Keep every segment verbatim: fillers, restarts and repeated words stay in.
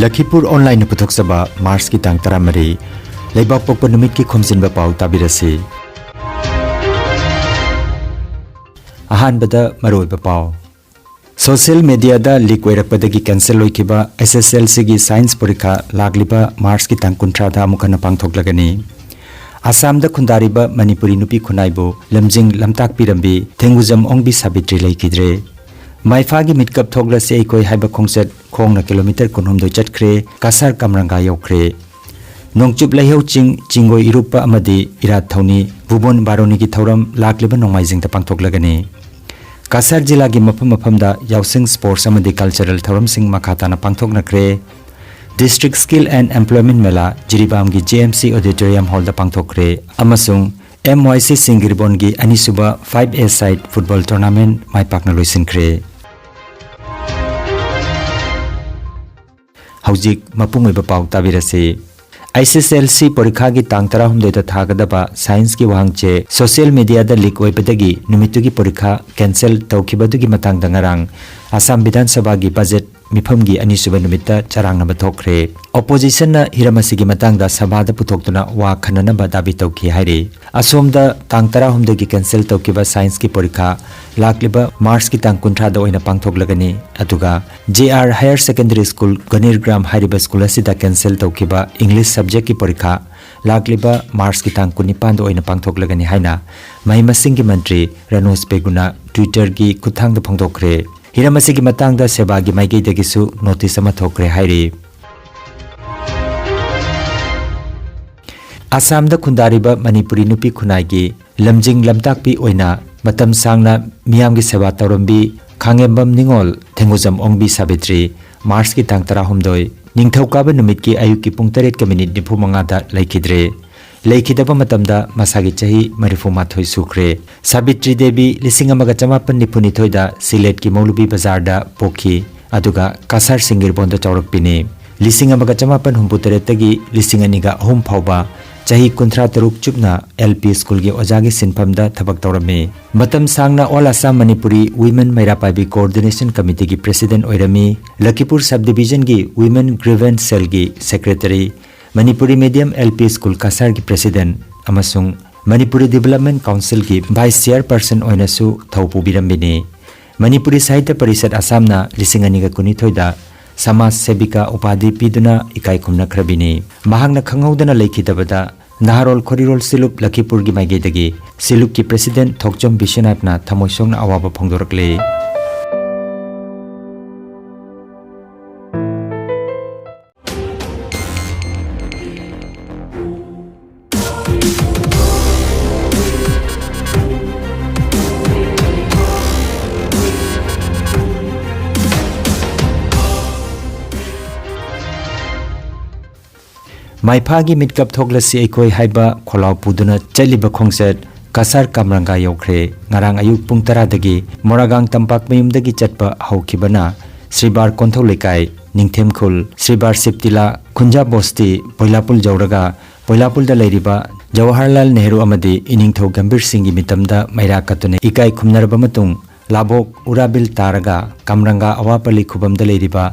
ꯂꯈꯤꯄꯨꯔ ꯑꯣꯟꯂꯥꯏꯟꯅ ꯄꯨꯊꯣꯛꯆꯕ ꯃꯥꯔꯆꯀꯤ ꯇꯥꯡ ꯇꯔꯥꯃꯔꯤ, ꯂꯩꯕꯥꯛꯄꯣꯛꯄ ꯅꯨꯃꯤꯠꯀꯤ ꯈꯣꯝꯖꯤꯟꯕ ꯄꯥꯎ ꯇꯥꯕꯤꯔꯁꯤ꯫ ꯑꯍꯥꯟꯕꯗ ꯃꯔꯨꯑꯣꯏꯕ ꯄꯥꯎ꯫ ꯁꯣꯁꯤꯌꯦꯜ ꯃꯤꯗꯤꯌꯥꯗ ꯂꯤꯛ ꯑꯣꯏꯔꯛꯄꯗꯒꯤ ꯀꯦꯟꯁꯦꯜ ꯑꯣꯏꯈꯤꯕ ꯑꯦꯁ ꯑꯦꯁ ꯑꯦꯜ ꯁꯤꯒꯤ ꯁꯥꯏꯟꯁ ꯄꯔꯤꯈꯥ ꯂꯥꯛꯂꯤꯕ ꯃꯥꯔꯆꯀꯤ ꯇꯥꯡ ꯀꯨꯟꯊ꯭ꯔꯥꯗ ꯑꯃꯨꯛ ꯍꯟꯅ ꯄꯥꯡꯊꯣꯛꯂꯒꯅꯤ꯫ ꯑꯁꯥꯝꯗ ꯈꯨꯟꯗꯥꯔꯤꯕ ꯃꯅꯤꯄꯨꯔꯤ ꯅꯨꯄꯤ ꯈꯨꯟꯅꯥꯏꯕꯨ ꯂꯝꯖꯤꯡ ꯂꯝꯇꯥꯛꯄꯤꯔꯝꯕꯤ ꯊꯦꯡꯒꯨꯖꯝ ꯑꯣꯡꯕꯤ ꯁꯥꯕꯤꯇ꯭ꯔꯤ ꯂꯩꯈꯤꯗ꯭ꯔꯦ꯫ ꯃꯥꯏꯐꯥꯒꯤ ꯃꯤꯠꯀꯞ ꯊꯣꯛꯂꯁꯤ ꯑꯩꯈꯣꯏ ꯍꯥꯏꯕ ꯈꯣꯡꯆꯠ ꯈꯣꯡꯅ ꯀꯤꯂꯣꯃꯤꯇꯔ ꯀꯨꯟꯍꯨꯝꯗꯣꯏ ꯆꯠꯈ꯭ꯔꯦ, ꯀꯁꯥꯔ ꯀꯝꯔꯪꯒꯥ ꯌꯧꯈ꯭ꯔꯦ꯫ ꯅꯣꯡꯆꯨꯞ ꯂꯩꯍꯧ ꯆꯤꯡ, ꯆꯤꯡꯒꯣꯏ ꯏꯔꯨꯞꯄ ꯑꯃꯗꯤ ꯏꯔꯥꯠ ꯊꯧꯅꯤ ꯚꯨꯕꯣꯟ ꯕꯥꯔꯣꯅꯤꯒꯤ ꯊꯧꯔꯝ ꯂꯥꯛꯂꯤꯕ ꯅꯣꯡꯃꯥꯏꯖꯤꯡꯗ ꯄꯥꯡꯊꯣꯛꯂꯒꯅꯤ꯫ ꯀꯁꯥꯔ ꯖꯤꯂꯥꯒꯤ ꯃꯐꯝ ꯃꯐꯝꯗ ꯌꯥꯎꯁꯪ, ꯁ꯭ꯄꯣꯔꯠꯁ ꯑꯃꯗꯤ ꯀꯜꯆꯔꯦꯜ ꯊꯧꯔꯝꯁꯤꯡ ꯃꯈꯥ ꯇꯥꯅ ꯄꯥꯡꯊꯣꯛꯅꯈ꯭ꯔꯦ꯫ ꯗꯤꯁꯇ꯭ꯔꯤꯛ ꯁ꯭ꯀꯤꯜ ꯑꯦꯟ ꯑꯦꯝꯄ꯭ꯂꯣꯏꯃꯦꯟ ꯃꯦꯂꯥ ꯖꯤꯔꯤꯕꯥꯝꯒꯤ ꯖꯦ ꯑꯦꯝ ꯁꯤ ꯑꯣꯗꯤꯇꯣꯔꯤꯌꯝ ꯍꯣꯜꯗ ꯄꯥꯡꯊꯣꯛꯈ꯭ꯔꯦ ꯑꯃꯁꯨꯡ ꯑꯦꯝ ꯋꯥꯏ ꯁꯤ ꯁꯤꯡꯒꯤꯔꯕꯣꯟꯒꯤ ꯑꯅꯤꯁꯨꯕ ꯐꯥꯏꯚ ꯑꯦ ꯁꯥꯏꯠ ꯐꯨꯠꯕꯣꯜ ꯇꯣꯔꯅꯥꯃꯦꯟꯠ ꯃꯥꯏ ꯄꯥꯛꯅ ꯂꯣꯏꯁꯤꯟꯈ꯭ꯔꯦ꯫ ꯍꯧꯖꯤꯛ ꯃꯄꯨꯡ ꯑꯣꯏꯕ ꯄꯥꯎ ꯇꯥꯕꯤꯔꯁꯤ꯫ ꯑꯦꯁ ꯑꯦꯁ ꯑꯦꯜ ꯁꯤ ꯄꯔꯤꯈꯥꯒꯤ ꯇꯥꯡ ꯇꯔꯥꯍꯨꯝꯗꯣꯏꯗ ꯊꯥꯒꯗꯕ ꯁꯥꯏꯟꯁꯀꯤ ꯋꯥꯍꯪ ꯆꯦ ꯁꯣꯁꯤꯌꯦꯜ ꯃꯤꯗꯤꯌꯥꯗ ꯂꯤꯛ ꯑꯣꯏꯕꯗꯒꯤ ꯅꯨꯃꯤꯠꯇꯨꯒꯤ ꯄꯔꯤꯈꯥ ꯀꯦꯟꯁꯦꯜ ꯇꯧꯈꯤꯕꯗꯨꯒꯤ ꯃꯇꯥꯡꯗ ꯉꯔꯥꯡ ꯑꯁꯥꯝ ꯕꯤꯙꯥꯟ ꯁꯚꯥꯒꯤ ꯕꯖꯦꯠ ꯃꯤꯐꯝꯒꯤ ꯑꯅꯤꯁꯨꯕ ꯅꯨꯃꯤꯠꯇ ꯆꯔꯥꯡꯅꯕ ꯊꯣꯛꯈ꯭ꯔꯦ꯫ ꯑꯣꯄꯣꯖꯤꯁꯟꯅ ꯍꯤꯔꯝ ꯑꯁꯤꯒꯤ ꯃꯇꯥꯡꯗ ꯁꯚꯥꯗ ꯄꯨꯊꯣꯛꯇꯨꯅ ꯋꯥ ꯈꯟꯅꯅꯕ ꯗꯥꯕꯤ ꯇꯧꯈꯤ ꯍꯥꯏꯔꯤ꯫ ꯑꯁꯣꯝꯗ ꯇꯥꯡ ꯇꯔꯥꯍꯨꯝꯗꯣꯏꯒꯤ ꯀꯦꯟꯁꯦꯜ ꯇꯧꯈꯤꯕ ꯁꯥꯏꯟꯁꯀꯤ ꯄꯔꯤꯈꯥ ꯂꯥꯛꯂꯤꯕ ꯃꯥꯔꯆꯀꯤ ꯇꯥꯡ ꯀꯨꯟꯊ꯭ꯔꯥꯗ ꯑꯣꯏꯅ ꯄꯥꯡꯊꯣꯛꯂꯒꯅꯤ꯫ ꯑꯗꯨꯒ J R higher secondary school Ganirgram ꯍꯥꯏꯔꯤꯕ ꯁ꯭ꯀꯨꯜ ꯑꯁꯤꯗ ꯀꯦꯟꯁꯦꯜ ꯇꯧꯈꯤꯕ ꯏꯪꯂꯤꯁ ꯁꯕꯖꯦꯛꯀꯤ ꯄꯔꯤꯈꯥ ꯂꯥꯛꯂꯤꯕ ꯃꯥꯔꯆꯀꯤ ꯇꯥꯡ ꯀꯨꯟꯅꯤꯄꯥꯟꯗ ꯑꯣꯏꯅ ꯄꯥꯡꯊꯣꯛꯂꯒꯅꯤ ꯍꯥꯏꯅ ꯃꯍꯩ ꯃꯁꯤꯡꯒꯤ ꯃꯟꯇ꯭ꯔꯤ ꯔꯅꯣꯖ ꯄꯦꯒꯨꯅ ꯇ꯭ꯋꯤꯇꯔꯒꯤ ꯈꯨꯠꯊꯥꯡꯗ ꯐꯣꯡꯗꯣꯛꯈ꯭ꯔꯦ꯫ ꯍꯤꯔꯝ ꯑꯁꯤꯒꯤ ꯃꯇꯥꯡꯗ ꯁꯦꯕꯥꯒꯤ ꯃꯥꯏꯀꯩꯗꯒꯤꯁꯨ ꯅꯣꯇꯤꯁ ꯑꯃ ꯊꯣꯛꯈ꯭ꯔꯦ ꯍꯥꯏꯔꯤ꯫ ꯑꯁꯥꯝꯗ ꯈꯨꯟꯗꯥꯔꯤꯕ ꯃꯅꯤꯄꯨꯔꯤ ꯅꯨꯄꯤ ꯈꯨꯟꯅꯥꯏꯒꯤ ꯂꯝꯖꯤꯡ ꯂꯝꯇꯥꯛꯄꯤ ꯑꯣꯏꯅ ꯃꯇꯝ ꯁꯥꯡꯅ ꯃꯤꯌꯥꯝꯒꯤ ꯁꯦꯕꯥ ꯇꯧꯔꯝꯕꯤ ꯈꯥꯉꯦꯝꯕꯝ ꯅꯤꯉꯣꯜ ꯊꯦꯡꯒꯨꯖꯝ ꯑꯣꯡꯕꯤ ꯁꯥꯕꯤꯇ꯭ꯔꯤ ꯃꯥꯔꯆꯀꯤ ꯇꯥꯡ ꯇꯔꯥꯍꯨꯝꯗꯣꯏ, ꯅꯤꯡꯊꯧꯀꯥꯕ ꯅꯨꯃꯤꯠꯀꯤ ꯑꯌꯨꯛꯀꯤ ꯄꯨꯡ ꯇꯔꯦꯠꯀ ꯃꯤꯅꯤꯠ ꯅꯤꯐꯨ ꯃꯉꯥꯗ ꯂꯩꯈꯤꯗ꯭ꯔꯦ꯫ ꯂꯩꯈꯤꯗꯕ ꯃꯇꯝꯗ ꯃꯁꯥꯒꯤ ꯆꯍꯤ ꯃꯔꯤꯐꯨ ꯃꯥꯊꯣꯏ ꯁꯨꯈ꯭ꯔꯦ꯫ ꯁꯥꯕꯤꯇ꯭ꯔꯤ ꯗꯦꯕꯤ ꯂꯤꯁꯤꯡ ꯑꯃꯒ ꯆꯃꯥꯄꯟ ꯅꯤꯐꯨ ꯅꯤꯊꯣꯏꯗ ꯁꯤꯂꯦꯠꯀꯤ ꯃꯧꯂꯨꯕꯤ ꯕꯖꯥꯔꯗ ꯄꯣꯛꯈꯤ, ꯑꯗꯨꯒ ꯀꯁꯥꯔ ꯁꯤꯡꯒꯤꯔꯕꯣꯟꯗ ꯆꯥꯎꯔꯛꯄꯤꯅꯤ꯫ ꯂꯤꯁꯤꯡ ꯑꯃꯒ ꯆꯃꯥꯄꯟ ꯍꯨꯝꯐꯨ ꯇꯔꯦꯠꯇꯒꯤ ꯂꯤꯁꯤꯡ ꯑꯅꯤꯒ ꯑꯍꯨꯝ ꯐꯥꯎꯕ ꯆꯍꯤ ꯀꯨꯟꯊ꯭ꯔꯥ ꯇꯔꯨꯛ ꯆꯨꯞꯅ L P school ꯒꯤ ꯑꯣꯖꯥꯒꯤ ꯁꯤꯟꯐꯝꯗ ꯊꯕꯛ ꯇꯧꯔꯝꯃꯤ꯫ ꯃꯇꯝ ꯁꯥꯡꯅ All Assam Manipuri Women ꯃꯩꯔꯥ ꯄꯥꯏꯕꯤ Coordination Committee ꯒꯤ President ꯑꯣꯏꯔꯝꯃꯤ꯫ ꯂꯈꯤꯄꯨꯔ Sub Division ꯒꯤ Women Grievance Cell ꯒꯤ Secretary, Manipuri medium L P school ꯀꯁꯥꯔꯒꯤ President ꯑꯃꯁꯨꯡ ꯃꯅꯤꯄꯨꯔꯤ Development Council ꯒꯤ Vice Chairperson ꯑꯣꯏꯅꯁꯨ ꯊꯧ ꯄꯨꯕꯤꯔꯝꯕꯤꯅꯤ꯫ ꯃꯅꯤꯄꯨꯔꯤ ꯁꯥꯍꯤꯇ꯭ꯌ ꯄꯔꯤꯁꯠ ꯑꯁꯥꯝꯅ ꯂꯤꯁꯤꯡ ꯑꯅꯤꯒ ꯀꯨꯟꯅꯤꯊꯣꯏꯗ ꯁꯃꯥꯖ ꯁꯦꯕꯤꯀꯥ ꯎꯄꯥꯙꯤ ꯄꯤꯗꯨꯅ ꯏꯀꯥꯏ ꯈꯨꯝꯅꯈ꯭ꯔꯕꯤꯅꯤ꯫ ꯃꯍꯥꯛꯅ ꯈꯪꯍꯧꯗꯅ ꯂꯩꯈꯤꯗꯕꯗ ꯅꯍꯥꯔꯣꯜ ꯈꯣꯔꯤꯔꯣꯜ ꯁꯤꯂꯨꯞ ꯂꯈꯤꯄꯨꯔꯒꯤ ꯃꯥꯏꯀꯩꯗꯒꯤ ꯁꯤꯂꯨꯞꯀꯤ President ꯊꯣꯛꯆꯣꯝ ꯕꯤꯁ꯭ꯋꯅꯥꯊꯅ ꯊꯃꯣꯏ ꯁꯣꯛꯅ ꯑꯋꯥꯕ ꯐꯣꯡꯗꯣꯔꯛꯂꯦ꯫ ꯃꯥꯏꯐꯥꯒꯤ ꯃꯤꯠꯀꯞ ꯊꯣꯛꯂꯁꯤ ꯑꯩꯈꯣꯏ ꯍꯥꯏꯕ ꯈꯣꯜꯂꯥꯎ ꯄꯨꯗꯨꯅ ꯆꯠꯂꯤꯕ ꯈꯣꯡꯆꯠ ꯀꯁꯥꯔ ꯀꯥꯝꯔꯪꯒꯥ ꯌꯧꯈ꯭ꯔꯦ꯫ ꯉꯔꯥꯡ ꯑꯌꯨꯛ ꯄꯨꯡ ꯇꯔꯥꯗꯒꯤ ꯃꯣꯔꯥꯒꯥꯡ ꯇꯝꯄꯥꯛ ꯃꯌꯨꯝꯗꯒꯤ ꯆꯠꯄ ꯍꯧꯈꯤꯕꯅ ꯁ꯭ꯔꯤꯕꯥꯔ ꯀꯣꯟꯊꯧ ꯂꯩꯀꯥꯏ, ꯅꯤꯡꯊꯦꯝꯈꯨꯜ, ꯁ꯭ꯔꯤꯕꯥꯔ ꯁꯤꯞꯇꯤꯂꯥ, ꯈꯨꯟꯖꯥ ꯕꯣꯁꯇꯤ, ꯕꯣꯏꯂꯥꯄꯨꯜ ꯌꯧꯔꯒ ꯕꯣꯏꯂꯥꯄꯨꯜꯗ ꯂꯩꯔꯤꯕ ꯖꯋꯥꯍꯔꯂꯥꯜ ꯅꯦꯍꯔꯨ ꯑꯃꯗꯤ ꯏꯅꯤꯡꯊꯧ ꯒꯝꯚꯤꯔ ꯁꯤꯡꯒꯤ ꯃꯤꯇꯝꯗ ꯃꯩꯔꯥ ꯀꯠꯇꯨꯅ ꯏꯀꯥꯏ ꯈꯨꯝꯅꯔꯕ ꯃꯇꯨꯡ ꯂꯥꯕꯣꯛ ꯎꯔꯥꯕꯤꯜ ꯇꯥꯔꯒ ꯀꯝꯔꯪꯒꯥ ꯑꯋꯥꯄꯜꯂꯤ ꯈꯨꯕꯝꯗ ꯂꯩꯔꯤꯕ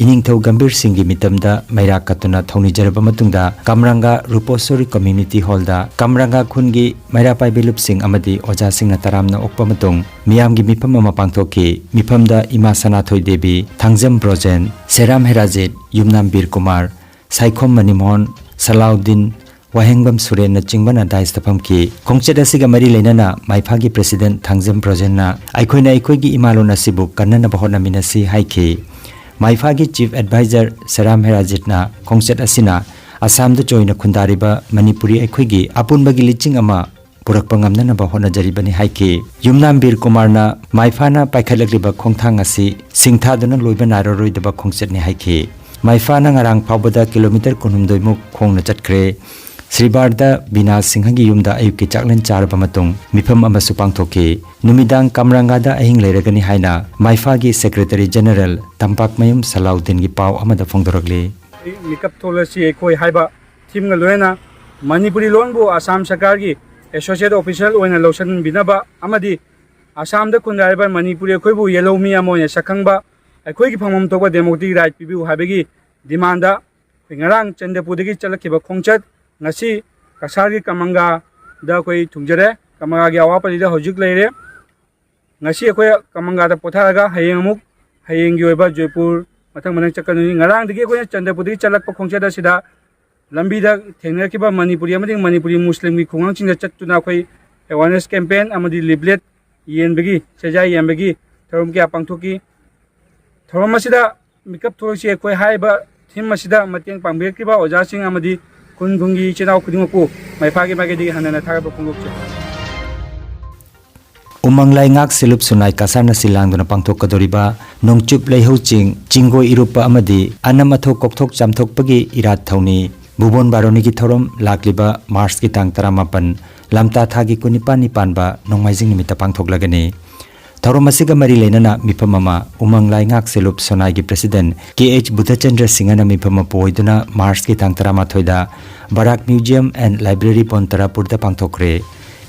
ꯏꯅꯤꯡꯊꯧ ꯒꯝꯚꯤꯔ ꯁꯤꯡꯒꯤ ꯃꯤꯇꯝꯗ ꯃꯩꯔꯥ ꯀꯠꯇꯨꯅ ꯊꯧꯅꯤꯖꯔꯕ ꯃꯇꯨꯡꯗ ꯀꯝꯔꯪꯒꯥ ꯔꯨꯄꯣꯁꯣꯔꯤ Community Hall ꯗ ꯀꯝꯔꯪꯒꯥ ꯈꯨꯟꯒꯤ ꯃꯩꯔꯥ ꯄꯥꯏꯕꯤ ꯂꯨꯞꯁꯤꯡ ꯑꯃꯗꯤ ꯑꯣꯖꯥꯁꯤꯡꯅ ꯇꯔꯥꯝꯅ ꯑꯣꯛꯄ ꯃꯇꯨꯡ ꯃꯤꯌꯥꯝꯒꯤ ꯃꯤꯐꯝ ꯑꯃ ꯄꯥꯡꯊꯣꯛꯈꯤ꯫ ꯃꯤꯐꯝꯗ ꯏꯃꯥ ꯁꯅꯥꯊꯣꯏ ꯗꯦꯕꯤ, ꯊꯥꯡꯖꯝ ꯕ꯭ꯔꯣꯖꯦꯟ, ꯁꯦꯔꯥꯝ ꯍꯦꯔꯥꯖꯤꯠ, ꯌꯨꯝꯅꯥꯝ ꯕꯤꯔ ꯀꯨꯃꯥꯔ, ꯁꯥꯏꯈꯣꯝ ꯃꯅꯤꯃꯣꯍꯟ, ꯁꯂꯥꯎꯗꯤꯟ, ꯋꯥꯍꯦꯡꯕꯝ ꯁꯨꯔꯦꯟꯅꯆꯤꯡꯕꯅ dais ꯇ ꯐꯝꯈꯤ꯫ ꯈꯣꯡꯆꯠ ꯑꯁꯤꯒ ꯃꯔꯤ ꯂꯩꯅꯅ ꯃꯥꯏꯐꯥꯒꯤ President ꯊꯥꯡꯖꯝ ꯕ꯭ꯔꯣꯖꯦꯟꯅ ꯑꯩꯈꯣꯏꯅ ꯑꯩꯈꯣꯏꯒꯤ ꯏꯃꯥꯂꯣꯟ ꯑꯁꯤꯕꯨ ꯀꯟꯅꯅꯕ ꯍꯣꯠꯅꯃꯤꯟꯅꯁꯤ ꯍꯥꯏꯈꯤ꯫ ꯃꯥꯏꯐꯥꯒꯤ Chief Advisor ꯁꯦꯔꯥꯝ ꯍꯦꯔꯥꯖꯤꯠꯅ ꯈꯣꯡꯆꯠ ꯑꯁꯤꯅ ꯑꯁꯥꯝꯗ ꯆꯣꯏꯅ ꯈꯨꯟꯗꯥꯔꯤꯕ ꯃꯅꯤꯄꯨꯔꯤ ꯑꯩꯈꯣꯏꯒꯤ ꯑꯄꯨꯟꯕꯒꯤ ꯂꯤꯆꯤꯡ ꯑꯃ ꯄꯨꯔꯛꯄ ꯉꯝꯅꯅꯕ ꯍꯣꯠꯅꯖꯔꯤꯕꯅꯤ ꯍꯥꯏꯈꯤ꯫ ꯌꯨꯝꯅꯥꯝ ꯕꯤꯔ ꯀꯨꯃꯥꯔꯅ ꯃꯥꯏꯐꯥꯅ ꯄꯥꯏꯈꯠꯂꯛꯂꯤꯕ ꯈꯣꯡꯊꯥꯡ ꯑꯁꯤ ꯁꯤꯡꯊꯥꯗꯨꯅ ꯂꯣꯏꯕ ꯅꯥꯏꯔꯔꯣꯏꯗꯕ ꯈꯣꯡꯆꯠꯅꯤ ꯍꯥꯏꯈꯤ꯫ ꯃꯥꯏꯐꯥꯅ ꯉꯔꯥꯡ ꯐꯥꯎꯕꯗ kilometre ꯀꯨꯟꯍꯨꯝꯗꯣꯏ ꯃꯨꯛ ꯈꯣꯡꯅ ꯆꯠꯈ꯭ꯔꯦ꯫ ꯁ꯭ꯔꯤꯕꯥꯔꯗ ꯕꯤꯅꯥ ꯁꯤꯡꯍꯒꯤ ꯌꯨꯝꯗ ꯑꯌꯨꯛꯀꯤ ꯆꯥꯛꯂꯦꯟ ꯆꯥꯔꯕ ꯃꯇꯨꯡ ꯃꯤꯐꯝ ꯑꯃꯁꯨ ꯄꯥꯡꯊꯣꯛꯈꯤ꯫ ꯅꯨꯃꯤꯗꯥꯡ ꯀꯝꯔꯪꯒꯥꯗ ꯑꯍꯤꯡ ꯂꯩꯔꯒꯅꯤ ꯍꯥꯏꯅ ꯃꯥꯏꯐꯥꯒꯤ Secretary General ꯇꯝꯄꯥꯛꯃꯌꯨꯝ ꯁꯂꯥꯎꯗꯤꯟꯒꯤ ꯄꯥꯎ ꯑꯃꯗ ꯐꯣꯡꯗꯣꯔꯛꯂꯤ꯫ ꯃꯤꯀꯞ ꯊꯣꯛꯂꯁꯤ ꯑꯩꯈꯣꯏ ꯍꯥꯏꯕ theme ꯒ ꯂꯣꯏꯅꯅ ꯃꯅꯤꯄꯨꯔꯤ ꯂꯣꯟꯕꯨ ꯑꯁꯥꯝ ꯁꯔꯀꯥꯔꯒꯤ associate official ꯑꯣꯏꯅ ꯂꯧꯁꯤꯟꯕꯤꯅꯕ ꯑꯃꯗꯤ ꯑꯁꯥꯝꯗ ꯈꯨꯟꯗꯥꯔꯤꯕ ꯃꯅꯤꯄꯨꯔꯤ ꯑꯩꯈꯣꯏꯕꯨ ꯌꯦꯜꯍꯧꯃꯤ ꯑꯃ ꯑꯣꯏꯅ ꯁꯛꯈꯪꯕ, ꯑꯩꯈꯣꯏꯒꯤ ꯐꯪꯐꯝ ꯊꯣꯛꯄ democratic right ꯄꯤꯕꯤꯌꯨ ꯍꯥꯏꯕꯒꯤ demand ꯑꯩꯈꯣꯏ ꯉꯔꯥꯡ ꯆꯟꯗ꯭ꯔꯄꯨꯔꯗꯒꯤ ꯆꯠꯂꯛꯈꯤꯕ ꯈꯣꯡꯆꯠ ꯉꯁꯤ ꯀꯁꯥꯔꯒꯤ ꯀꯃꯪꯒꯥꯗ ꯑꯩꯈꯣꯏ ꯊꯨꯡꯖꯔꯦ꯫ ꯀꯃꯪꯒꯥꯒꯤ ꯑꯋꯥ ꯄꯜꯂꯤꯗ ꯍꯧꯖꯤꯛ ꯂꯩꯔꯦ꯫ ꯉꯁꯤ ꯑꯩꯈꯣꯏ ꯀꯃꯪꯒꯥꯗ ꯄꯣꯊꯥꯔꯒ ꯍꯌꯦꯡ ꯑꯃꯨꯛ ꯍꯌꯦꯡꯒꯤ ꯑꯣꯏꯕ ꯖꯣꯏꯄꯨꯔ ꯃꯊꯪ ꯃꯊꯪ ꯆꯠꯀꯗꯣꯏꯅꯤ꯫ ꯉꯔꯥꯡꯗꯒꯤ ꯑꯩꯈꯣꯏꯅ ꯆꯟꯗ꯭ꯔꯄꯨꯔꯗꯒꯤ ꯆꯠꯂꯛꯄ ꯈꯣꯡꯆꯠ ꯑꯁꯤꯗ ꯂꯝꯕꯤꯗ ꯊꯦꯡꯅꯔꯛꯈꯤꯕ ꯃꯅꯤꯄꯨꯔꯤ ꯑꯃꯗꯤ ꯃꯅꯤꯄꯨꯔꯤ ꯃꯨꯁꯂꯤꯝꯒꯤ ꯈꯨꯡꯒꯪꯁꯤꯡꯗ ꯆꯠꯇꯨꯅ ꯑꯩꯈꯣꯏ awareness campaign ꯑꯃꯗꯤ leaflet ꯌꯦꯟꯕꯒꯤ, ꯆꯦꯖꯥꯏ ꯌꯦꯟꯕꯒꯤ ꯊꯧꯔꯝ ꯀꯌꯥ ꯄꯥꯡꯊꯣꯛꯈꯤ꯫ ꯊꯧꯔꯝ ꯑꯁꯤꯗ ꯃꯤꯀꯞ ꯊꯣꯛꯂꯛꯁꯤ ꯑꯩꯈꯣꯏ ꯍꯥꯏꯔꯤꯕ theme ꯑꯁꯤꯗ ꯃꯇꯦꯡ ꯄꯥꯡꯕꯤꯔꯛꯈꯤꯕ ꯑꯣꯖꯥꯁꯤꯡ ꯑꯃꯗꯤ ꯈꯨꯟ ꯈꯨꯟꯒꯤ ꯏꯆꯤꯜ ꯏꯅꯥꯎ ꯈꯨꯗꯤꯡꯃꯛꯄꯨ ꯃꯥꯏ ꯄꯥꯛꯀꯤ ꯃꯥꯏꯀꯩꯗꯒꯤ ꯍꯟꯅ ꯍꯟꯅ ꯊꯥꯒꯠꯄ ꯐꯣꯡꯗꯣꯛꯆꯔꯤ꯫ ꯎꯃꯪ ꯂꯥꯏꯉꯥꯛ ꯁꯤꯂꯨꯞ ꯁꯨꯅꯥꯏ ꯀꯁꯥꯔꯅ ꯁꯤꯜ ꯂꯥꯡꯗꯨꯅ ꯄꯥꯡꯊꯣꯛꯀꯗꯧꯔꯤꯕ ꯅꯣꯡꯆꯨꯞ ꯂꯩꯍꯧ ꯆꯤꯡ, ꯆꯤꯡꯒꯣꯏ ꯏꯔꯨꯞꯄ ꯑꯃꯗꯤ ꯑꯅꯝ ꯑꯊꯧ ꯀꯣꯛꯊꯣꯛ ꯆꯥꯝꯊꯣꯛꯄꯒꯤ ꯏꯔꯥꯠ ꯊꯧꯅꯤ ꯚꯨꯕꯣꯟ ꯕꯥꯔꯣꯅꯤꯒꯤ ꯊꯧꯔꯝ ꯂꯥꯛꯂꯤꯕ ꯃꯥꯔꯆꯀꯤ ꯇꯥꯡ ꯇꯔꯥꯃꯥꯄꯟ, ꯂꯝꯇꯥ ꯊꯥꯒꯤ ꯀꯨꯟꯅꯤꯄꯥꯟꯅꯤ ꯄꯥꯟꯕ ꯅꯣꯡꯃꯥꯏꯖꯤꯡ ꯅꯨꯃꯤꯠꯇ ꯄꯥꯡꯊꯣꯛꯂꯒꯅꯤ꯫ ꯊꯧꯔꯝ ꯑꯁꯤꯒ ꯃꯔꯤ ꯂꯩꯅꯅ ꯃꯤꯐꯝ ꯑꯃ ꯎꯃꯪ ꯂꯥꯏꯉꯥꯛ ꯁꯤꯂꯨꯞ ꯁꯣꯅꯥꯏꯒꯤ president ꯀꯦ ꯑꯩꯆ ꯕꯨꯙꯆꯟꯗ꯭ꯔ ꯁꯤꯡꯍꯅ ꯃꯤꯐꯝ ꯃꯄꯨ ꯑꯣꯏꯗꯨꯅ ꯃꯥꯔꯆꯀꯤ ꯇꯥꯡ ꯇꯔꯥꯃꯥꯊꯣꯏꯗ ꯕꯔꯥꯛ Museum and Library ꯕꯣꯟ ꯇꯔꯥꯄꯨꯔꯗ ꯄꯥꯡꯊꯣꯛꯈ꯭ꯔꯦ꯫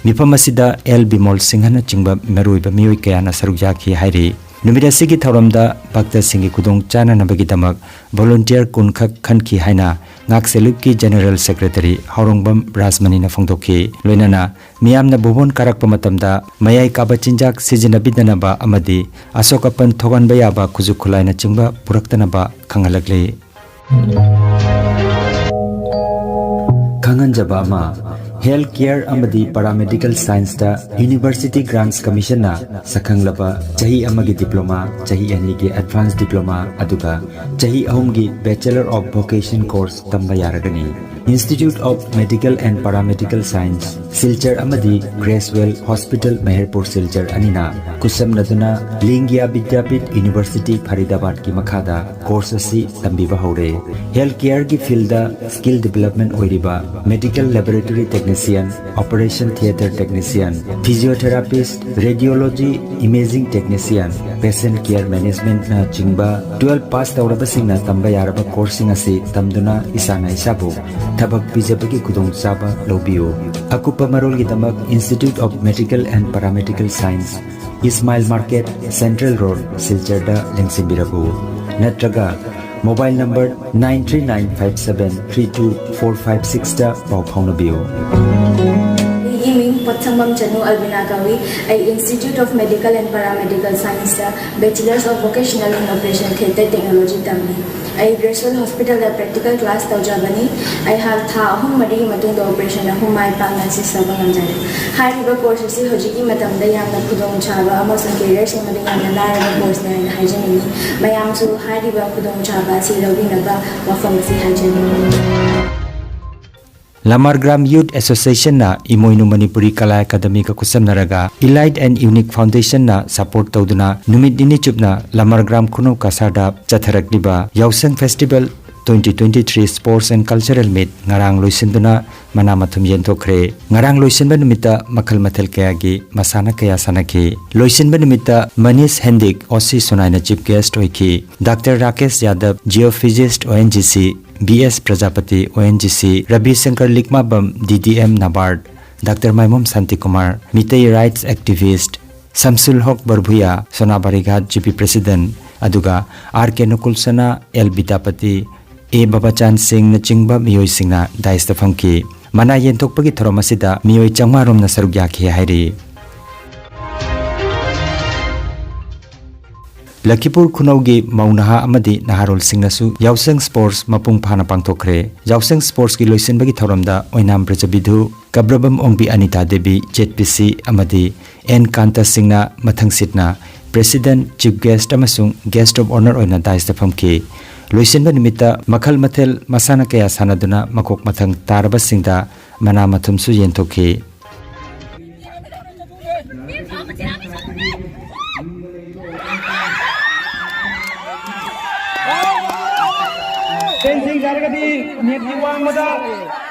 ꯃꯤꯐꯝ ꯑꯁꯤꯗ ꯑꯦꯜ ꯕꯤꯃꯣꯜ ꯁꯤꯡꯍꯅꯆꯤꯡꯕ ꯃꯔꯨꯑꯣꯏꯕ ꯃꯤꯑꯣꯏ ꯀꯌꯥꯅ ꯁꯔꯨꯛ ꯌꯥꯈꯤ ꯍꯥꯏꯔꯤ꯫ ꯅꯨꯃꯤꯠ ꯑꯁꯤꯒꯤ ꯊꯧꯔꯝꯗ ꯚꯛꯇꯁꯤꯡꯒꯤ ꯈꯨꯗꯣꯡ ꯆꯥꯅꯅꯕꯒꯤꯗꯃꯛ volunteer ꯀꯨꯟ ꯈꯛ ꯈꯟꯈꯤ ꯍꯥꯏꯅ ꯉꯥꯛꯁꯦꯜꯂꯨꯞꯀꯤ General Secretary ꯍꯥꯎꯔꯣꯡꯕꯝ ꯔꯥꯖꯃꯅꯤꯅ ꯐꯣꯡꯗꯣꯛꯈꯤ꯫ ꯂꯣꯏꯅꯅ ꯃꯤꯌꯥꯝꯅ ꯚꯨꯕꯣꯟ ꯀꯥꯔꯛꯄ ꯃꯇꯝꯗ ꯃꯌꯥꯏ ꯀꯥꯕ ꯆꯤꯟꯖꯥꯛ ꯁꯤꯖꯤꯟꯅꯕꯤꯗꯅꯕ ꯑꯃꯗꯤ ꯑꯁꯣꯛ ꯑꯄꯟ ꯊꯣꯛꯍꯟꯕ ꯌꯥꯕ ꯈꯨꯠꯁꯨ ꯈꯨꯠꯂꯥꯏꯅꯆꯤꯡꯕ ꯄꯨꯔꯛꯇꯅꯕ ꯈꯪꯍꯜꯂꯛꯂꯤ꯫ ꯈꯪꯍꯟꯖꯕ ꯑꯃ, health care ꯑꯃꯗꯤ paramedical scienceꯇ University Grants Commissionꯅ ꯁꯛꯈꯪꯂꯕ ꯆꯍꯤ ꯑꯃꯒꯤ diploma, ꯆꯍꯤ ꯑꯅꯤꯒꯤ advanced diploma, ꯑꯗꯨꯒ ꯆꯍꯤ ꯑꯍꯨꯝꯒꯤ Bachelor of Vocation course ꯇꯝꯕ ꯌꯥꯔꯒꯅꯤ꯫ Institute of Medical and Paramedical Science, Silchar ꯑꯃꯗꯤ Gracewell Hospital ꯃꯦꯍꯔꯄꯨꯔ ꯁꯤꯜꯆꯔ ꯑꯅꯤꯅ ꯈꯨꯠꯁꯝꯅꯗꯨꯅ ꯂꯤꯡꯒꯤꯌꯥ ꯕꯤꯗ꯭ꯌꯥꯄꯤꯊ University ꯐꯔꯤꯗꯥꯕꯥꯗꯀꯤ ꯃꯈꯥꯗ course ꯑꯁꯤ ꯇꯝꯕꯤꯕ ꯍꯧꯔꯦ꯫ Health careꯒꯤ fieldꯗ skill development ꯑꯣꯏꯔꯤꯕ medical laboratory technician, operation theatre technician, physiotherapist, radiology imaging technician, Patient Care Managementꯅ ꯆꯤꯡꯕ twelve pass ꯇꯧꯔꯕꯁꯤꯡꯅ ꯇꯝꯕ ꯌꯥꯔꯕ courseꯁꯤꯡ ꯑꯁꯤ ꯇꯝꯗꯨꯅ ꯏꯁꯥꯅ ꯏꯁꯥꯕꯨ ꯊꯕꯛ ꯄꯤꯖꯕꯒꯤ ꯈꯨꯗꯣꯡꯆꯥꯕ ꯂꯧꯕꯤꯌꯨ꯫ ꯑꯀꯨꯞꯄ ꯃꯔꯣꯜꯒꯤꯗꯃꯛ Institute of Medical and Paramedical Science, Ismail Market, Central Road, ꯁꯤꯜꯆꯔꯗ ꯂꯦꯡꯁꯤꯟꯕꯤꯔꯛꯎ꯫ ꯅꯠꯇ꯭ꯔꯒ mobile number nine three nine five seven three two four five sixꯇ ꯄꯥꯎ ꯐꯥꯎꯅꯕꯤꯌꯨ꯫ ꯑꯩꯒꯤ ꯃꯤꯡ ꯄꯣꯠꯁꯪꯕꯝ ꯆꯅꯨ ꯑꯜꯕꯤꯅꯥ ꯀꯧꯏ꯫ ꯑꯩ Institute of Medical and Paramedical Scienceꯇ Bachelors of Vocational in Operation Theatre Technology ꯇꯝꯃꯤ꯫ ꯑꯩ Gracewell Hospitalꯗ practical class ꯇꯧꯖꯕꯅꯤ꯫ ꯑꯩꯍꯥꯛ ꯊꯥ ꯑꯍꯨꯝ ꯃꯔꯤꯒꯤ ꯃꯇꯨꯡꯗ operation ꯑꯍꯨꯝ ꯃꯥꯏ ꯄꯥꯛꯅ assist ꯇꯧꯕ ꯉꯝꯖꯔꯦ꯫ ꯍꯥꯏꯔꯤꯕ course ꯑꯁꯤ ꯍꯧꯖꯤꯛꯀꯤ ꯃꯇꯝꯗ ꯌꯥꯝꯅ ꯈꯨꯗꯣꯡꯆꯥꯕ ꯑꯃꯁꯨꯡ career ꯁꯦꯝꯕꯗ ꯌꯥꯝꯅ ꯂꯥꯏꯔꯕ courseꯅꯤ ꯍꯥꯏꯅ ꯍꯥꯏꯖꯅꯤꯡꯏ꯫ ꯃꯌꯥꯝꯁꯨ ꯍꯥꯏꯔꯤꯕ ꯈꯨꯗꯣꯡꯆꯥꯕ ꯑꯁꯤ ꯂꯧꯕꯤꯅꯕ ꯋꯥꯐꯝ ꯑꯁꯤ ꯍꯥꯏꯖꯔꯤ꯫ ꯂꯃꯥꯔꯒ꯭ꯔꯥꯝ Youth Associationꯅ ꯏꯃꯣꯏꯅꯨ ꯃꯅꯤꯄꯨꯔꯤ ꯀꯂꯥ ꯑꯦꯀꯥꯗꯃꯤꯒ ꯈꯨꯠꯁꯝꯅꯔꯒ Elite and Unique Foundationꯅ support ꯇꯧꯗꯨꯅ ꯅꯨꯃꯤꯠ ꯅꯤꯅꯤ ꯆꯨꯞꯅ ꯂꯃꯥꯔꯒ꯭ꯔꯥꯝ ꯈꯨꯅꯧ ꯀꯁꯥꯔꯗ ꯆꯠꯊꯔꯛꯂꯤꯕ ꯌꯥꯎꯁꯪ Festival twenty twenty-three Sports and Cultural Meet ꯉꯔꯥꯡ ꯂꯣꯏꯁꯤꯟꯗꯨꯅ ꯃꯅꯥ ꯃꯊꯨꯝ ꯌꯦꯟꯊꯣꯛꯈ꯭ꯔꯦ꯫ ꯉꯔꯥꯡ ꯂꯣꯏꯁꯤꯟꯕ ꯅꯨꯃꯤꯠꯇ ꯃꯈꯜ ꯃꯊꯦꯜ ꯀꯌꯥꯒꯤ ꯃꯁꯥꯟꯅ ꯀꯌꯥ ꯁꯥꯟꯅꯈꯤ꯫ ꯂꯣꯏꯁꯤꯟꯕ ꯅꯨꯃꯤꯠꯇ ꯃꯅꯤꯁ ꯍꯦꯟꯗꯤꯛ, ꯑꯣ ꯁꯤ ꯁꯣꯅꯥꯏꯅ chief guest ꯑꯣꯏꯈꯤ꯫ Doctor Rakesh Yadav, Geophysist, O N G C, B S Prajapati, O N G C, Rabi Shankar Likmabam, D D M ꯅꯕꯥꯔꯗ, doctor Maimom Shantikumar, Meitei rights activist Samsul Hoque Barbhuiya, Sona Barighat G P president, ꯑꯗꯨꯒ ꯑꯥꯔ ꯀꯦ ꯅꯨꯀꯨꯜꯁꯅꯥ, ꯑꯦꯜ ꯕꯤꯗ꯭ꯌꯥꯄꯇꯤ, ꯑꯦ ꯕꯕꯥꯆꯥꯟ ꯁꯤꯡꯅꯆꯤꯡꯕ ꯃꯤꯑꯣꯏꯁꯤꯡꯅ dais ꯇ ꯐꯝꯈꯤ꯫ ꯃꯅꯥ ꯌꯦꯟꯊꯣꯛꯄꯒꯤ ꯊꯧꯔꯝ ꯑꯁꯤꯗ ꯃꯤꯑꯣꯏ ꯆꯥꯝꯃꯉꯥ ꯔꯣꯝꯅ ꯁꯔꯨꯛ ꯌꯥꯈꯤ ꯍꯥꯏꯔꯤ꯫ ꯂꯈꯤꯄꯨꯔ ꯈꯨꯅꯧꯒꯤ ꯃꯧ ꯅꯍꯥ ꯑꯃꯗꯤ ꯅꯍꯥꯔꯣꯜꯁꯤꯡꯅꯁꯨ ꯌꯥꯎꯁꯪ Sports ꯃꯄꯨꯡ ꯐꯥꯅ ꯄꯥꯡꯊꯣꯛꯈ꯭ꯔꯦ꯫ ꯌꯥꯎꯁꯪ Sportsꯀꯤ ꯂꯣꯏꯁꯤꯟꯕꯒꯤ ꯊꯧꯔꯝꯗ ꯑꯣꯏꯅꯥꯝ ꯕ꯭ꯔꯖꯕꯤꯙꯨ, ꯀꯕ꯭ꯔꯕꯝ ꯑꯣꯡꯕꯤ ꯑꯅꯤꯇꯥ ꯗꯦꯕꯤ, ꯖꯦꯠ ꯄꯤ ꯁꯤ, ꯑꯃꯗꯤ ꯑꯦꯟ ꯀꯥꯟꯇ ꯁꯤꯡꯅ ꯃꯊꯪꯁꯤꯠꯅ president, chief guest ꯑꯃꯁꯨꯡ guest of honour ꯑꯣꯏꯅ dais ꯇ ꯐꯝꯈꯤ꯫ ꯂꯣꯏꯁꯤꯟꯕ ꯅꯨꯃꯤꯠꯇ ꯃꯈꯜ ꯃꯊꯦꯜ ꯃꯁꯥꯟꯅ ꯀꯌꯥ ꯁꯥꯟꯅꯗꯨꯅ ꯃꯀꯣꯛ ꯃꯊꯪ ꯇꯥꯔꯕꯁꯤꯡꯗ ꯃꯅꯥ ꯃꯊꯨꯝꯁꯨ ꯌꯦꯟꯊꯣꯛꯈꯤ꯫ Fencing ꯌꯥꯔꯒꯗꯤ netꯀꯤ ꯋꯥꯡꯃꯗ,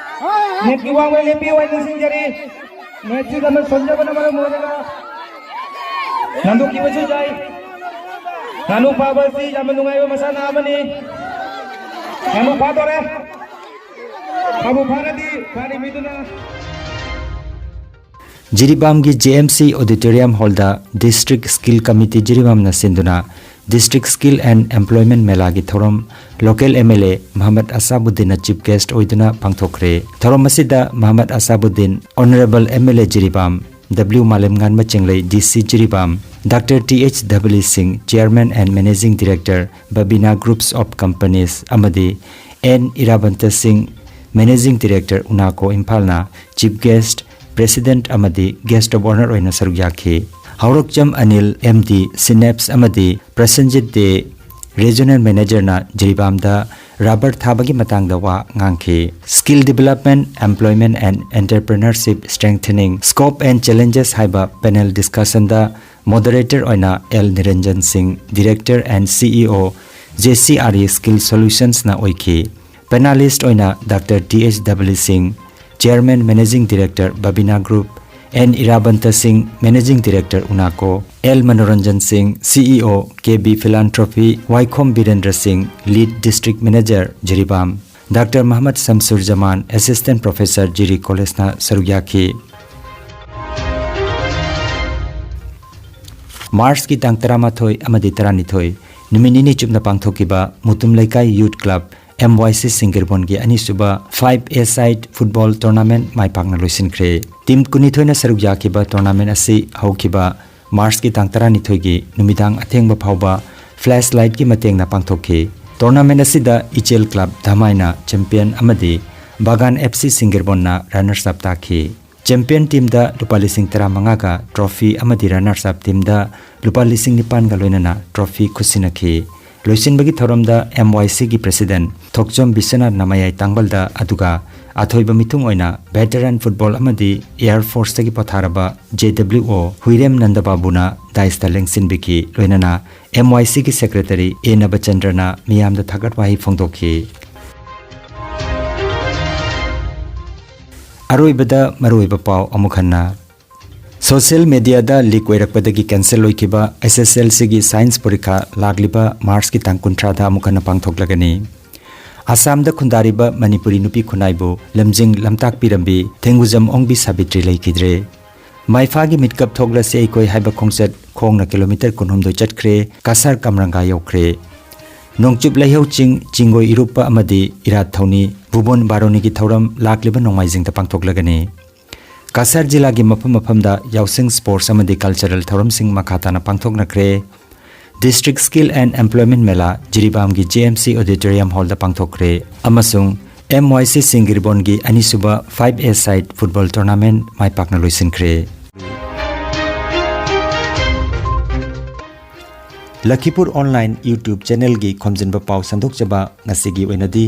netꯀꯤ ꯋꯥꯡꯃꯗ ꯂꯦꯞꯄꯤꯌꯨ ꯍꯥꯏꯅ ꯅꯤꯡꯁꯤꯡꯖꯔꯤ꯫ Netꯁꯤ ꯀꯟꯅ ꯁꯣꯟꯖꯕꯅ ꯃꯔꯝ ꯑꯣꯏꯔꯒ ꯅꯥꯟꯊꯣꯛꯈꯤꯕꯁꯨ ꯌꯥꯏ꯫ ꯉꯥꯅꯨ ꯐꯥꯕ ꯑꯁꯤ ꯌꯥꯝꯅ ꯅꯨꯡꯉꯥꯏꯕ ꯃꯁꯥꯟꯅ ꯑꯃꯅꯤ꯫ ꯉꯥꯅꯨ ꯐꯥꯗꯣꯔꯦ꯫ ꯐꯥꯕꯨ ꯐꯥꯔꯗꯤ ꯐꯥꯔꯤꯃꯤꯗꯨꯅ꯫ ꯖꯤꯔꯤꯕꯥꯝꯒꯤ J M C Auditorium Hallꯗ District Skill Committee ꯖꯤꯔꯤꯕꯥꯝꯅ ꯁꯤꯟꯗꯨꯅ District Skill and Employment ꯃꯦꯂꯥꯒꯤ ꯊꯧꯔꯝ local M L A ꯃꯍꯃꯗ ꯑꯁꯥꯕꯨꯗꯤꯟꯅ chief guest ꯑꯣꯏꯗꯨꯅ ꯄꯥꯡꯊꯣꯛꯈ꯭ꯔꯦ꯫ ꯊꯧꯔꯝ ꯑꯁꯤꯗ ꯃꯍꯃꯗ ꯑꯁꯥꯕꯨꯗꯤꯟ, Honourable M L A Jiribam, W ꯃꯥꯂꯦꯝꯉꯥꯟꯕ ꯆꯤꯡꯂꯩ, D C Jiribam, Doctor T H W ꯁꯤꯡ, Chairman and Managing Director, Babina Groups of Companies, ꯑꯃꯗꯤ N ꯏꯔꯥꯕꯟꯇ ꯁꯤꯡ, Managing Director, UNACO ꯏꯝꯐꯥꯜꯅ chief guest, president ꯑꯃꯗꯤ guest of honour ꯑꯣꯏꯅ ꯁꯔꯨꯛ ꯌꯥꯈꯤ꯫ ꯍꯧꯔꯛꯆꯝ ꯑꯅꯤꯜ, M D, ꯁꯤꯅꯦꯞꯁ ꯑꯃꯗꯤ ꯄ꯭ꯔꯁꯟꯖꯤꯠ ꯗꯦ, regional managerꯅ ꯖꯤꯔꯤꯕꯥꯝꯗ rubber ꯊꯥꯕꯒꯤ ꯃꯇꯥꯡꯗ ꯋꯥ ꯉꯥꯡꯈꯤ꯫ Skill Development, Employment and Entrepreneurship Strengthening, Scope and Challenges ꯍꯥꯏꯕ panel discussionꯗ moderator ꯑꯣꯏꯅ L ꯅꯤꯔꯟꯖꯟ ꯁꯤꯡ, Director and C E O, J C R E Skill Solutionsꯅ ꯑꯣꯏꯈꯤ꯫ Panelist ꯑꯣꯏꯅ Doctor T H W ꯁꯤꯡ, Chairman Managing Director Babina Group, N ꯏꯔꯥꯕꯟꯇ ꯁꯤꯡ, Managing Director UNACO, L Manoranjan ꯁꯤꯡ, C E O K B Philanthropy, ꯋꯥꯏꯈꯣꯝ ꯕꯤꯔꯦꯟꯗ꯭ꯔ ꯁꯤꯡ, Lead District Manager Jiribam, Doctor ꯃꯍꯃꯗ ꯁꯝꯁꯨꯔ ꯖꯃꯥꯟ, Assistant Professor ꯖꯤꯔꯤ ꯀꯣꯂꯦꯖꯅ ꯁꯔꯨꯛ ꯌꯥꯈꯤ꯫ ꯃꯥꯔꯆꯀꯤ ꯇꯥꯡ ꯇꯔꯥꯃꯥꯊꯣꯏ ꯑꯃꯗꯤ ꯇꯔꯥꯅꯤꯊꯣꯏ, ꯅꯨꯃꯤꯠ ꯅꯤꯅꯤ ꯆꯨꯞꯅ ꯄꯥꯡꯊꯣꯛꯈꯤꯕ ꯃꯨꯇꯨꯝ ꯂꯩꯀꯥꯏ Youth Club, M Y C ꯁꯤꯡꯒꯤꯔꯕꯣꯟꯒꯤ ꯑꯅꯤꯁꯨꯕ five A side football tournament ꯃꯥꯏ ꯄꯥꯛꯅ ꯂꯣꯏꯁꯤꯟꯈ꯭ꯔꯦ꯫ Team ꯀꯨꯟꯅꯤꯊꯣꯏꯅ ꯁꯔꯨꯛ ꯌꯥꯈꯤꯕ tournament ꯑꯁꯤ ꯍꯧꯈꯤꯕ ꯃꯥꯔꯆꯀꯤ ꯇꯥꯡ ꯇꯔꯥꯅꯤꯊꯣꯏꯒꯤ ꯅꯨꯃꯤꯗꯥꯡ ꯑꯊꯦꯡꯕ ꯐꯥꯎꯕ flashlightꯀꯤ ꯃꯇꯦꯡꯅ ꯄꯥꯡꯊꯣꯛꯈꯤ꯫ Tournament ꯑꯁꯤꯗ ꯏꯆꯦꯜ Club ꯙꯃꯥꯏꯅ champion ꯑꯃꯗꯤ ꯕꯥꯒꯥꯟ F C ꯁꯤꯡꯒꯤꯔꯕꯣꯟꯅ runners up ꯇꯥꯈꯤ꯫ Champion teamꯗ ꯂꯨꯄꯥ ꯂꯤꯁꯤꯡ ꯇꯔꯥꯃꯉꯥꯒ trophy ꯑꯃꯗꯤ runners up teamꯗ ꯂꯨꯄꯥ ꯂꯤꯁꯤꯡ ꯅꯤꯄꯥꯟꯒ ꯂꯣꯏꯅꯅ trophy ꯈꯨꯠꯁꯤꯟꯅꯈꯤ꯫ ꯂꯣꯏꯁꯤꯟꯕꯒꯤ ꯊꯧꯔꯝꯗ M Y Cꯒꯤ president ꯊꯣꯛꯆꯣꯝ ꯕꯤꯁ꯭ꯋꯅꯥꯊꯅ ꯃꯌꯥꯏ ꯇꯥꯡꯕꯜꯗ, ꯑꯗꯨꯒ ꯑꯊꯣꯏꯕ ꯃꯤꯊꯨꯡ ꯑꯣꯏꯅ veteran football ꯑꯃꯗꯤ Air Forceꯇꯒꯤ ꯄꯣꯊꯥꯔꯕ J W O ꯍꯨꯏꯔꯦꯝ ꯅꯟꯗꯕꯥꯕꯨꯅ dais ꯂꯦꯡꯁꯤꯟꯕꯤꯈꯤ꯫ ꯂꯣꯏꯅꯅ M Y Cꯒꯤ secretary A ꯅꯕꯆꯟꯗ꯭ꯔꯅ ꯃꯤꯌꯥꯝꯗ ꯊꯥꯒꯠ ꯋꯥꯍꯩ ꯐꯣꯡꯗꯣꯛꯈꯤ꯫ ꯑꯔꯣꯏꯕꯗ ꯃꯔꯨꯑꯣꯏꯕ ꯄꯥꯎ ꯑꯃꯨꯛ ꯍꯟꯅ꯫ ꯁꯣꯁꯤꯌꯦꯜ ꯃꯤꯗꯤꯌꯥꯗ ꯂꯤꯛ ꯑꯣꯏꯔꯛꯄꯗꯒꯤ ꯀꯦꯟꯁꯦꯜ ꯑꯣꯏꯈꯤꯕ ꯑꯦꯁ ꯑꯦꯁ ꯑꯦꯜ ꯁꯤꯒꯤ ꯁꯥꯏꯟꯁ ꯄꯔꯤꯈꯥ ꯂꯥꯛꯂꯤꯕ ꯃꯥꯔꯆꯀꯤ ꯇꯥꯡ ꯀꯨꯟꯊ꯭ꯔꯥꯗ ꯑꯃꯨꯛ ꯍꯟꯅ ꯄꯥꯡꯊꯣꯛꯂꯒꯅꯤ꯫ ꯑꯁꯥꯝꯗ ꯈꯨꯟꯗꯥꯔꯤꯕ ꯃꯅꯤꯄꯨꯔꯤ ꯅꯨꯄꯤ ꯈꯨꯟꯅꯥꯏꯕꯨ ꯂꯝꯖꯤꯡ ꯂꯝꯇꯥꯛꯄꯤꯔꯝꯕꯤ ꯊꯦꯡꯒꯨꯖꯝ ꯑꯣꯡꯕꯤ ꯁꯥꯕꯤꯇ꯭ꯔꯤ ꯂꯩꯈꯤꯗ꯭ꯔꯦ꯫ ꯃꯥꯏꯐꯥꯒꯤ ꯃꯤꯠꯀꯞ ꯊꯣꯛꯂꯁꯤ ꯑꯩꯈꯣꯏ ꯍꯥꯏꯕ ꯈꯣꯡꯆꯠ ꯈꯣꯡꯅ ꯀꯤꯂꯣꯃꯤꯇꯔ ꯀꯨꯟꯍꯨꯝꯗꯣꯏ ꯆꯠꯈ꯭ꯔꯦ, ꯀꯁꯥꯔ ꯀꯝꯔꯪꯒꯥ ꯌꯧꯈ꯭ꯔꯦ꯫ ꯅꯣꯡꯆꯨꯞ ꯂꯩꯍꯧ ꯆꯤꯡ, ꯆꯤꯡꯒꯣꯏ ꯏꯔꯨꯞꯄ ꯑꯃꯗꯤ ꯏꯔꯥꯠ ꯊꯧꯅꯤ, ꯚꯨꯕꯣꯟ ꯕꯥꯔꯣꯅꯤꯒꯤ ꯊꯧꯔꯝ ꯂꯥꯛꯂꯤꯕ ꯅꯣꯡꯃꯥꯏꯖꯤꯡꯗ ꯄꯥꯡꯊꯣꯛꯂꯒꯅꯤ꯫ ꯀꯁꯥꯔ ꯖꯤꯂꯥꯒꯤ ꯃꯐꯝ ꯃꯐꯝꯗ ꯌꯥꯎꯁꯪ, ꯁ꯭ꯄꯣꯔꯠꯁ ꯑꯃꯗꯤ ꯀꯜꯆꯔꯦꯜ ꯊꯧꯔꯝꯁꯤꯡ ꯃꯈꯥ ꯇꯥꯅ ꯄꯥꯡꯊꯣꯛꯅꯈ꯭ꯔꯦ꯫ ꯗꯤꯁꯇ꯭ꯔꯤꯛ ꯁ꯭ꯀꯤꯜ ꯑꯦꯟ ꯑꯦꯝꯄ꯭ꯂꯣꯏꯃꯦꯟ ꯃꯦꯂꯥ ꯖꯤꯔꯤꯕꯥꯝꯒꯤ ꯖꯦ ꯑꯦꯝ ꯁꯤ ꯑꯣꯗꯤꯇꯣꯔꯤꯌꯝ ꯍꯣꯜꯗ ꯄꯥꯡꯊꯣꯛꯈ꯭ꯔꯦ ꯑꯃꯁꯨꯡ ꯑꯦꯝ ꯋꯥꯏ ꯁꯤ ꯁꯤꯡꯒꯤꯔꯕꯣꯟꯒꯤ ꯑꯅꯤꯁꯨꯕ ꯐꯥꯏꯚ ꯑꯦ ꯁꯥꯏꯠ ꯐꯨꯠꯕꯣꯜ ꯇꯣꯔꯅꯥꯃꯦꯟ ꯃꯥꯏ ꯄꯥꯛꯅ ꯂꯣꯏꯁꯤꯟꯈ꯭ꯔꯦ꯫ ꯂꯈꯤꯄꯨꯔ ꯑꯣꯟꯂꯥꯏꯟ YouTube ꯆꯦꯅꯦꯜꯒꯤ ꯈꯣꯝꯖꯤꯟꯕ ꯄꯥꯎ ꯁꯟꯗꯣꯛꯆꯕ ꯉꯁꯤꯒꯤ ꯑꯣꯏꯅꯗꯤ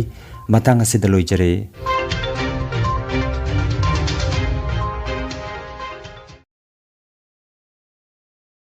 ꯃꯇꯥꯡ ꯑꯁꯤꯗ ꯂꯣꯏꯖꯔꯦ꯫